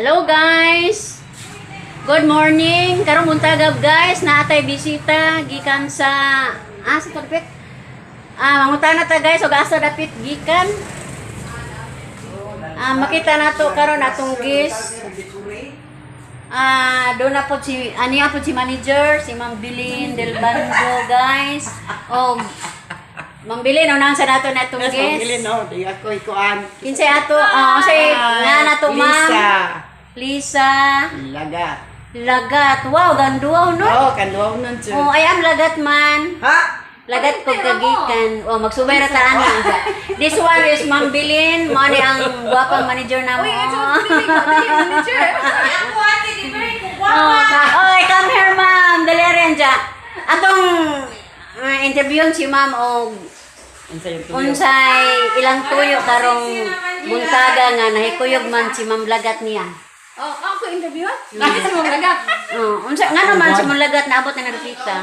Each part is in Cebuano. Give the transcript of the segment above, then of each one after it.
Hello, guys. Good morning. Karong buntagab, guys, naatay bisita gikan sa sa dapit. Mangutana ta, guys, og asa dapit gikan. Makita nato karon atong guest. Doon na po si aniya po si manager, si Ma'am Bilin Del Banzo, guys. Og Ma'am Bilin, unang sa nato na atong Yes, guest. Bilin, no, di ako ikuan. Kinsay ato, unsay nga nato, ma'am? Lisa. Lisa. Lagat. Lagat. Wow, ganduaw, no? Oh, kanduaw nun siya. Oh, I am Lagat man. Ha? Lagat ko kagikan. Oh, magsubay ra ta ani. This one is Ma'am Bilin, mo ni ang gwapang manager namo. Uy, ito, dili ko, dili, manager. Oh, oy, come here, ma'am. Dali rin dya. Atong interviewon si ma'am og Unsa yung tuyo? unsay ilang tuyo karong buntaga nga nahikuyog man si Ma'am Lagat niya. Oh, ako interviewan? Bakit si Ma'am Lagat? Oh, unsa ngano man si Ma'am Lagat naabot na naripita?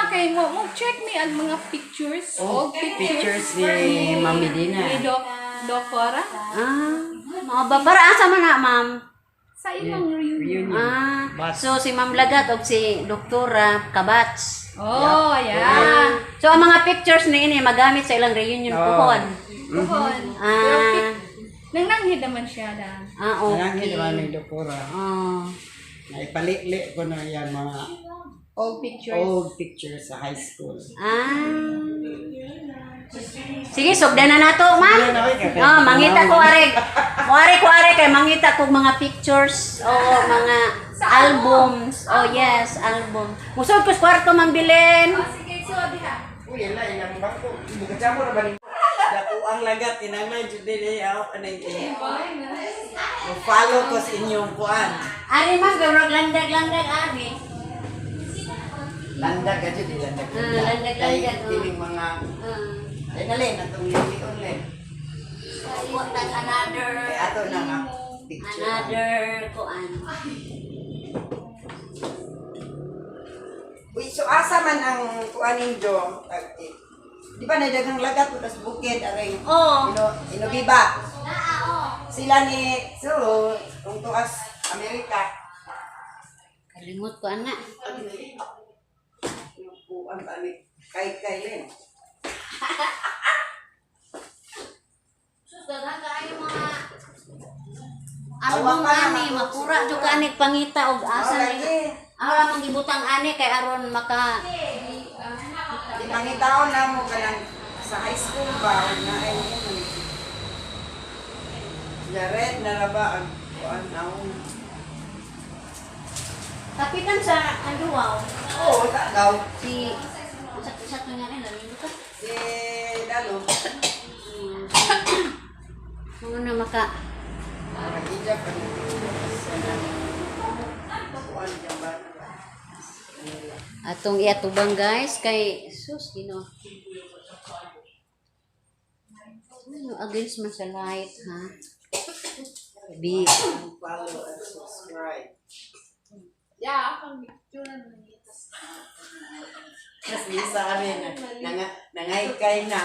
Kay mo, mo check me ang mga pictures, Oh, old pictures. pictures ni Ma'am Medina. Ni Doc, Doc Cora. Mao ba para asa man na, ma'am? Sa ilang reunion. Reunion. Batch. So si Ma'am Lagat og si Doktora Kabats. Oh, yeah. So ang mga pictures ni ini magamit sa ilang reunion Oh. puhon. Puhon. Pero nananghid naman siya na. Nangin Okay. naman ni Doktora. Oh. Naipalili ko na yan mga Old pictures. old pictures sa high school. Sige, sugdan na nato, ma'am. Sige na, oy, kay- Oh, mangita ko are. Kuare ko are kay mangita ko mga pictures o mga albums. Oh yes, album. Musod ko sa kwarto, Ma'am Bilin. Sige, so diha. Uy, ala, ilang bangko. Bukadya mo na ba ni? Dako ang lagat, kinanglan jud din eh. Ako, anay, eh. Mo-follow ko sa inyong kuan. Ari ma'am, gawrog landag-landag abi. Landag ka jud, eh, landag. Landag, Kay landag, oh. kining mga ay nalin atong lion len. What another Kay ato na nga picture. Another kuan. Uy, so asa man ang kuan ninyo? Di ba na daghang lagat tas bukid aray. Oh. Ino Inobiba. Sila ni so kung tuas Amerika. Kalimot ko ana. Kuan ba ni kay kay len. Sus, daghan kaayo mga album ani, makura jud ka ani pangita og asa Oh, ni. lagi. Ako lamang gibutang ani kay aron maka Di pangitaon na mo kanang sa high school ba o na ay mo ni. Jared na ra ba ang kuan naong. Kapitan sa Anduaw, Oo, tagaw. si sa sa to nga rin lamin ka. Si Dalo. Mga na maka Nag-ijab pa rin. Sa nang kuan dyan ba? Manila. Atong iatubang, guys, kay sus Ginoo. Ano against man sa light, ha? Bi Follow and subscribe. Yeah, akong picture na nangita. Kasi sa amin, nangaykay na.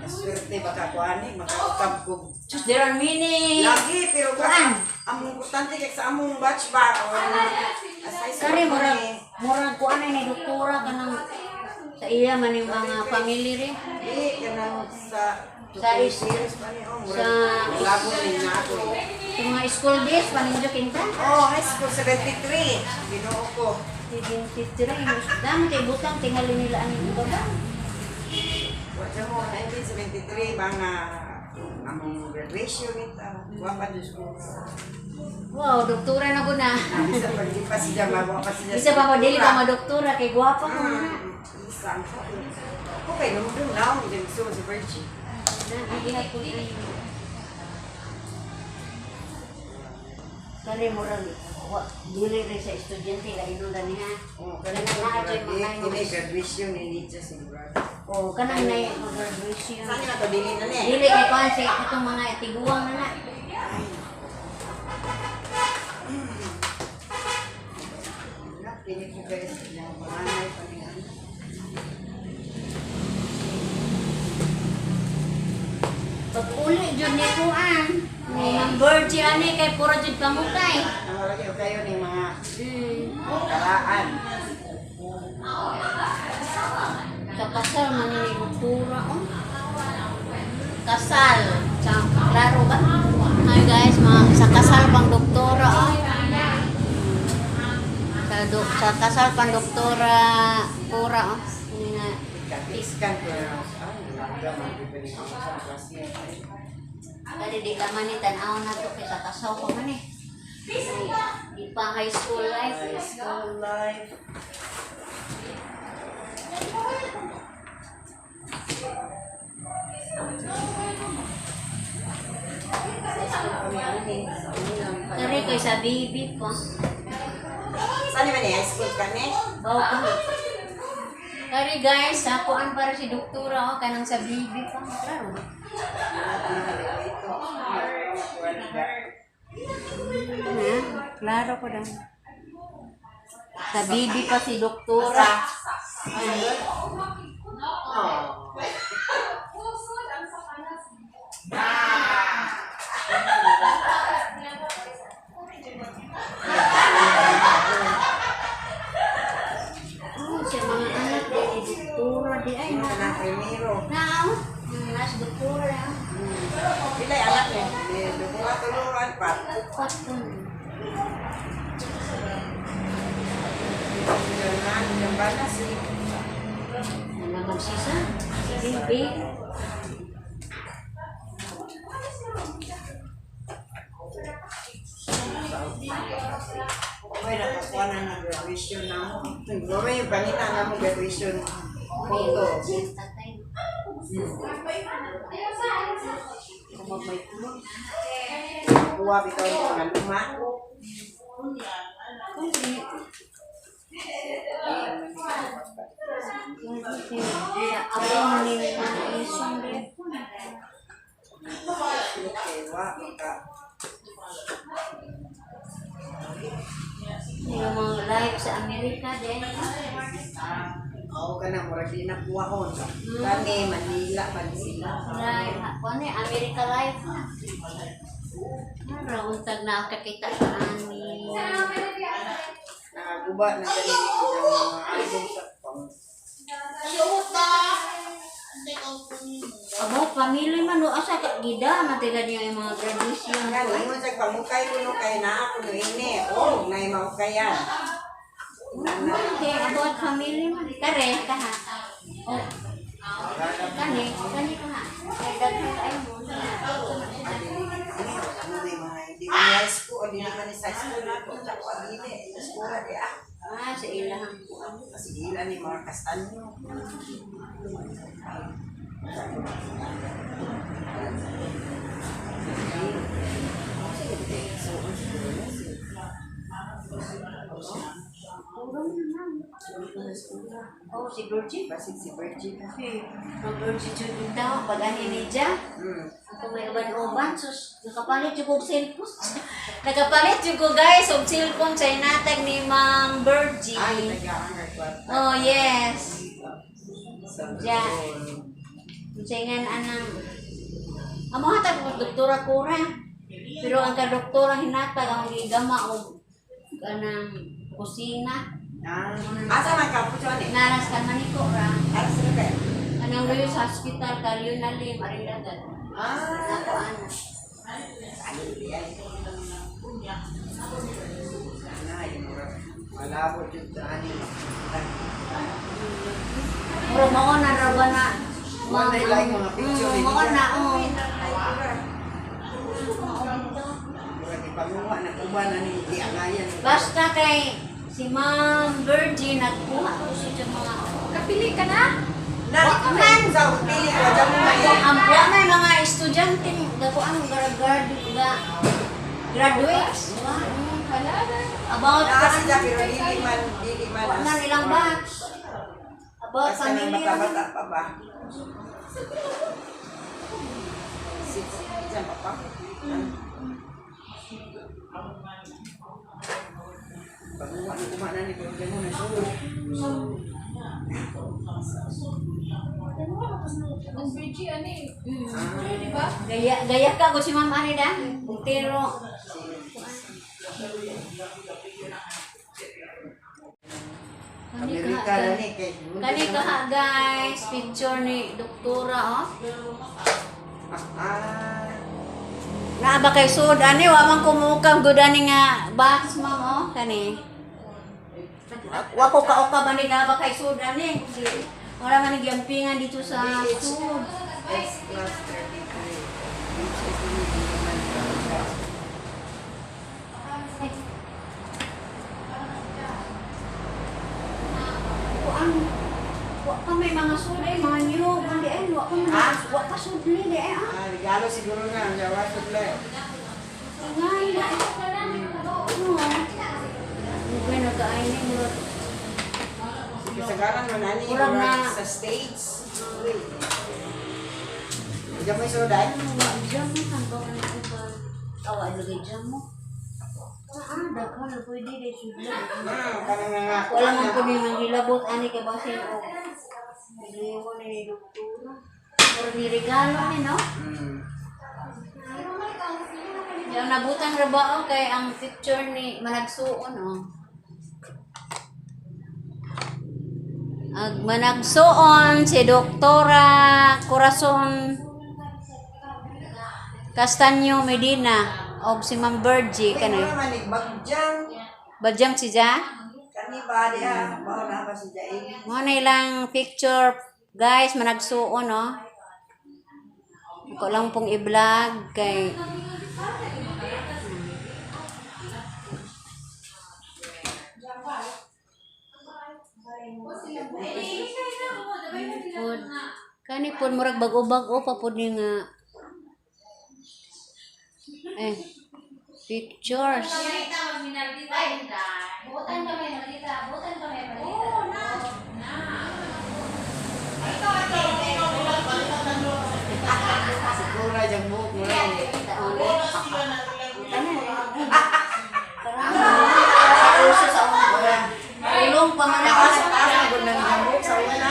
Swerte baka kuani, makaukab ko. Sus, there are many Lagi, pero kasi among importante kay sa among batch ba? O, as high school Kare murag ni. Murag kuan ni doktora kanang sa iya man yung mga family rin. Di, kanang sa Sa series pa ni, oh, murag labo ni na ako eh. Sa mga school days paninjo kinta. Oh, high school 73. Ginoo ko. 73. Damo tay butang tingali nila ang baba. Wala mo, 1973 ba nga among graduation ita. Wa pa Diyos ko. Wow, doktora na ko na. Bisa pag di pa siya, mawa pa siya. Bisa pa ko dili pa ma doktora kay gwapa ko na. Isa ang ko. Okay, nung na ako, hindi gusto sa Virgin. Na gihapon ay. Kare murag wa dili rin sa estudyante lain ra niya. Oh, Kanang naa jud mga kini graduation ni Nietzsche siguro. Oh, kanang nay graduation. Saan na to dili na ni? Dili kay kuan si itong mga tiguang na na. Kini ko guys, yung panganay pa niya. Pag uli jud ni kuan. Ni Ma'am Virgie ani kay pura jud pamukay. Ang wala kayo kayo ni mga kalaan. Sa kasal man ni doktora oh. Kasal. Sa klaro ba? Hi guys, mga sa kasal pang doktora oh. Sa kasal pang doktora pura oh. Ini nga Katiskan ko na. Ay, langga man di pa ni ako sa klase. Kali di ka man ni tan-aw na to kay sa kasal pa man eh. Di pa high school life. High school life. Kari kay sa baby pa. Saan naman eh? High school ka ni? Baw ka. Kari guys, sa kuan para si doktora oh, kanang sa baby pa. Klaro ba? Ha? Klaro ko daw. Sa baby pa si doktora. Oh. Oh, sa mga anak di ni doktora di ay Ano na. na primero? Na, oh. Nas doktora. Pilay anak mo? Duha tuluran pa. Upat ko. Diyan diyan ba na si Ano magsisa? Si baby. Uy, nakakuha na ng graduation na mo. Gawin yung pangita na mo graduation photo. Tatay. Kuha bitaw yung mga luma. Ako ni isang repon. Okay, wa, maka. Yung mga live sa Amerika din. Oo ka na, murag di na kuwahon. Kani, Manila, Manila. Live, ano eh, America live na. Rauntag na ako kakita sa amin. Nakaguba na ganin yung mga album sa pang. Abo, pamilya man, o asa ka, gida, matiga niya yung mga graduation. Nga, ingon sa pangukay ko no kay naa ko no ini. Oh, nay maukayan. Okay, about family man. Kare, kaha. Oh, kani, kani kaha. Kay daghan kaayo mo. Ano na yung mga hindi ko high school, di naman ni sa high school na ako. Ako dili, school di ah. Ah, sa ilahang kuan. Kasi ila ni mga kastanyo. Puro man. Oh, si Virgie. Basig si Virgie. Ang Virgie jud daw pag ani niya. Ako may uban-uban, sus, nakapalit yung kong cellphone. Nakapalit yung ko guys, og cellphone sa inatag ni Ma'am Virgie. Ay, nag-aang kwarta. Oh, yes. Sa Ja. Unsa nga anang amo hatag ko doktora Cora. Pero ang kadoktora hinatag ang gigama og kanang kusina. Ah, asa man ka po eh? Naras ka maniko ra. Asa na ba? Kanang Luis Hospital Karyunalim Arindagan. Ah, Ako ana. ano di ay? Na, yung malabo jud sa ani. Mura mao na ra ba na? Wala na lang mga picture. Mao na oh. Murag ipanguha na uban na ni di angayan. Basta kay si Ma'am Virgie nagkuha ko siya sa mga Kapili ka na? Na, man sa pili ko jam mo Ang wa may mga estudyante dako ang graduates Wala na. about Naa sila pero dili man dili man. wa man ilang batch about Basta nang family bata-bata pa ba? Six, diyan pa pa? Panguha na Luma na ni pero mo na suo. Ang Bridgie, ano eh. Sure, di ba? Gaya gaya ka ko si Ma'am ani da. Buntero. Kani Amerika ka na ni kay Kani ka ha, guys, picture ni doktora oh. Ah, Naa ba kay sud ani wa man kumukam gud ani nga box ma'am oh kani. Wa ko kaoka ba ni naa ba kay sud ani? Wala man ni giampingan dito sa sud. S plus 33. Which is the human progress. Kuan wa pa may mga sud ay mga new kundi ay wa pa man wa pa sud ni di ay ah. Ah, regalo siguro na ang jawa sudle. Ngay na. No. Ugay na kaay ni murag Kasagaran man ani Murag murag na- sa States. Uy. Diyan mo suday? wa jam mo tanggaw na ko ba. Awa lagi jam mo. Ah, daghan na pwede di sudla. Ah, kanang nga. Wala man ko ni manghilabot ani kay basin og Liwo ni ni doktora. Pero ni regalo ni no. Yung nabutan ra ba oh, kay ang picture ni Managsuon oh. Ag Managsuon si Doktora Corazon Castaño Medina og si Ma'am Virgie Kani kanoy. man bagjang. Badyang si Ja? Kani ba diha? Bao na ba si Jain? Mo na ilang picture guys managsuon oh. Ako lang pong i-vlog kay pod kani pod murag bag-o-bag-o pa pod ni nga eh pictures. Butan kami, malita. Butan kami, malita. Siguro jang buhok mo na. Parang uso sa una. Tulong pa man ako Taas sa taas na gud nang jang buhok sa una.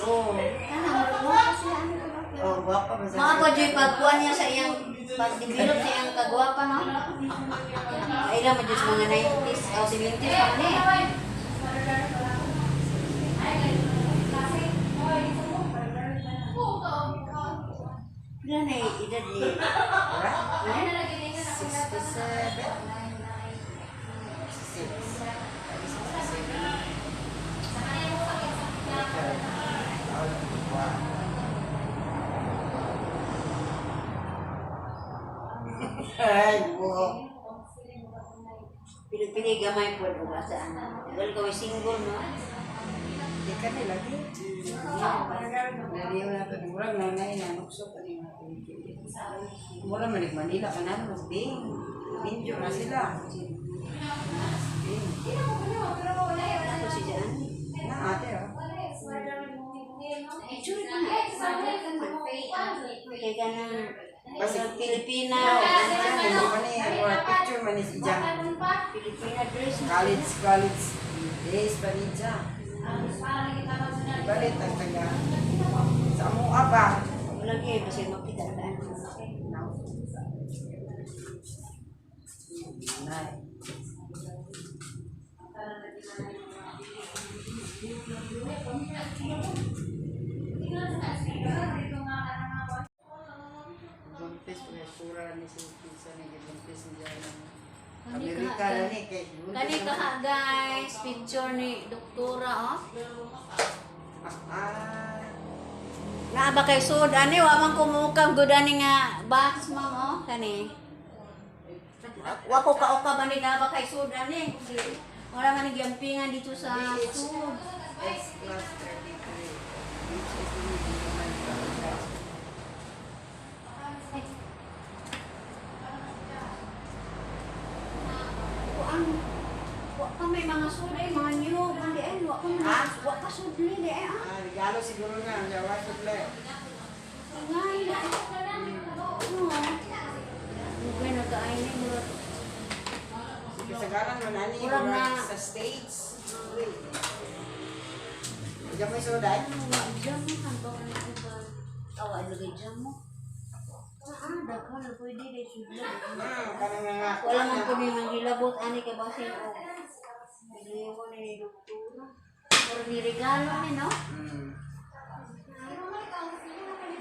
Oh. Kanang murag siya ano ba? Oh, gwapa man sa. Mga po, Joy, pagkuhan niya sa iyang, pag-develop sa iyang kagwapa, no? Ay lang, Diyos, mga 90s, o 70s, pa man eh. Pila na yung edad ni... 67. 66. Ay, buhok. Pili-pili gamay po, diba, sa ano. Well, kaway single, no? Di ka nila, di. Naliw na ito. Murag na na inanukso pa ni mga Pilipino. Murag manig Manila ka na, mas bing. Binjo na sila. Bing. Ako si Jan. Na ate, oh. Picture ka na. Kay ganang Basi- Pilipina, Ijang, hindi pa ni, murag picture man ni si Ijang. Pilipina dress. College, college days pa ni Ijang. Balik, ang taga. Sa mua pa. Lagi, kasi makita ka. Nanay. Buntis pa kay sura ni si Pisa ni kay buntis ni Jai. Amerika na ni kay buntis. Kani ka ha, guys, picture ni doktora, oh. Ah, Naa ba kay sud ani wa man kumukam gud ani nga box ma'am oh kani. Wa ko kaoka ba ni naa ba kay sud ani? Wala man ni giampingan dito sa sud. S plus 33. Which is the human progress. Kuan wa pa may mga sud ay mga new kundi ay wa pa man wa pa sud ni di ay ah. Ah, regalo siguro na ang jawa sudle. Ngay na. No. Ugay na kaay ni murag Sige. Kasagaran man ani Murag murag na- sa States. Uy. Diyan mo soda ay. Wa jam mo ang bawal ko ba? Awa lagi jam mo. Ah, daghan na pwede dai sudlo. Kanang nga. Wala man po ni manghilabot ani kay basin og mo ni doktora. Pero ni regalo ni no?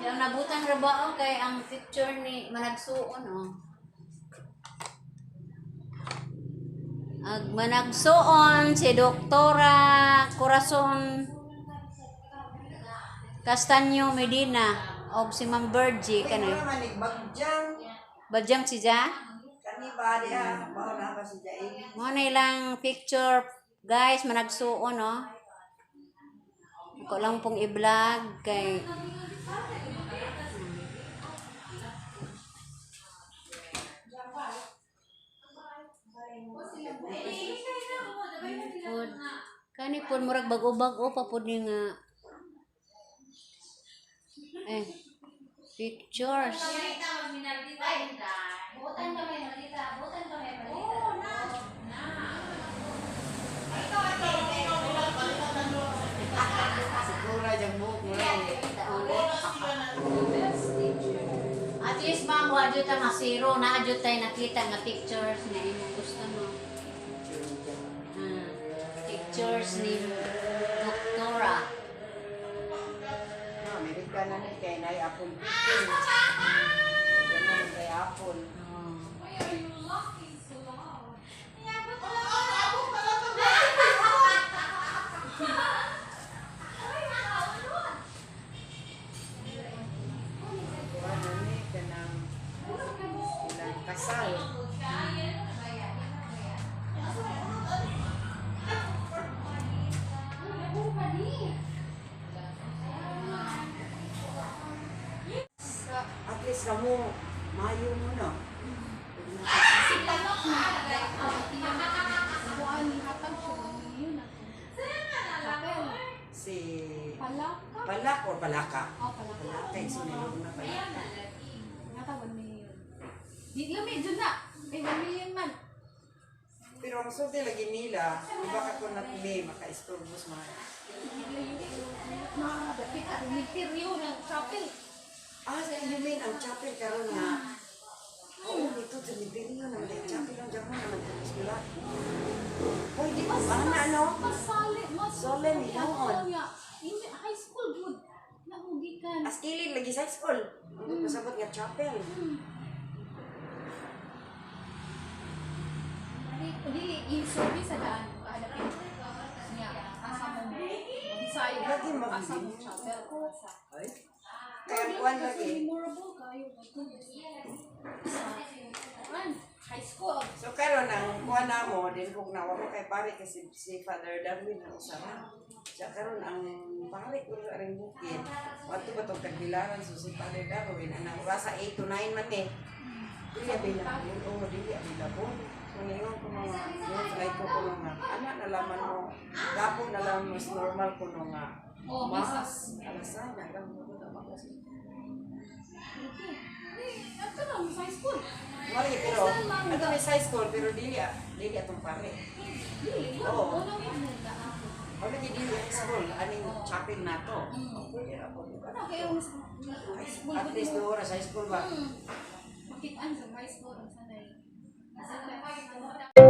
Yung nabutan ra ba oh, kay ang picture ni managsuon oh. Ag managsuon si Doktora Corazon Castaño Medina og si Ma'am Virgie Kani kani. man bagjang. Badyang si Ja? Kani ba diha? Mao na ba si Jain? Mo na ilang picture guys managsuon oh. Ako lang pong i-vlog kay pod kani pod murag bag-o-bag-o pa pod ni nga eh pictures. Siguro jang buhok mo lang. At least ma'am, wa jud ta masiro na jud tay nakita nga pictures nga imong gusto mo. Ah, pictures ni Doktora. Ah, Amerika na ni kay nay Apple 15. Ganun kay Apple. Oh. Kuha na ni kanang ilang kasal. At least kamo mayo mo no. Kuan hatag siya 1 million ako. Chapel. Si Palaka. Palak or Palaka? Oh, palaka. Palaka, iso nilong na palaka. Nata 1 million. Di lami jud na. Eh 1 million man. Pero ang sulti lagi nila, iba ka kung natmi, maka-isturbos mga. Makadapit at misteryo ng chapel. Ah, sa you mean ang chapel karon nga. Oo, dito sa Liberio naman ang chapel ang jamon naman sa eskwela. Hoy, di ba ba na ano? Masali, mas Solemn, hinuon. In high school good. Nahugikan. As kilid lagi sa high school. Ang pasabot nga chapel. Di di i-survey sa daan adapit. Niya, asa mo Bisaya. Lagi mag- Asa mo chapel. Ay. Kaya kuan Kasi lagi. memorable kayo. Sa kuan, high school. So karon ang kuan na mo din kung nawa ko kay pare kasi si Father Darwin ang usara. Siya karon ang pare ko sa aring bukid. Wato ba tong tagbilaran so si Father Darwin ang orasa 8 to 9 man eh. Dili available. Oo, dili available. So ningon ko mga, ningon sa ko ko mga, ana na laman mo, dapo na lang mas normal ko no nga. Oh, Mas, alasan, alam mo ko tama kasi. Okay. Di, ato na sa high school. Wala eh, pero, ato may high school, pero dili, dili atong pare. Dili, Oo. mo na mo na ako. Wala gid dili high school, aning chapel na to. Pwede ra po, di ba? Ano kayo mas high school At least no oras high school ba? Makitaan sa high school ang sanay. Sa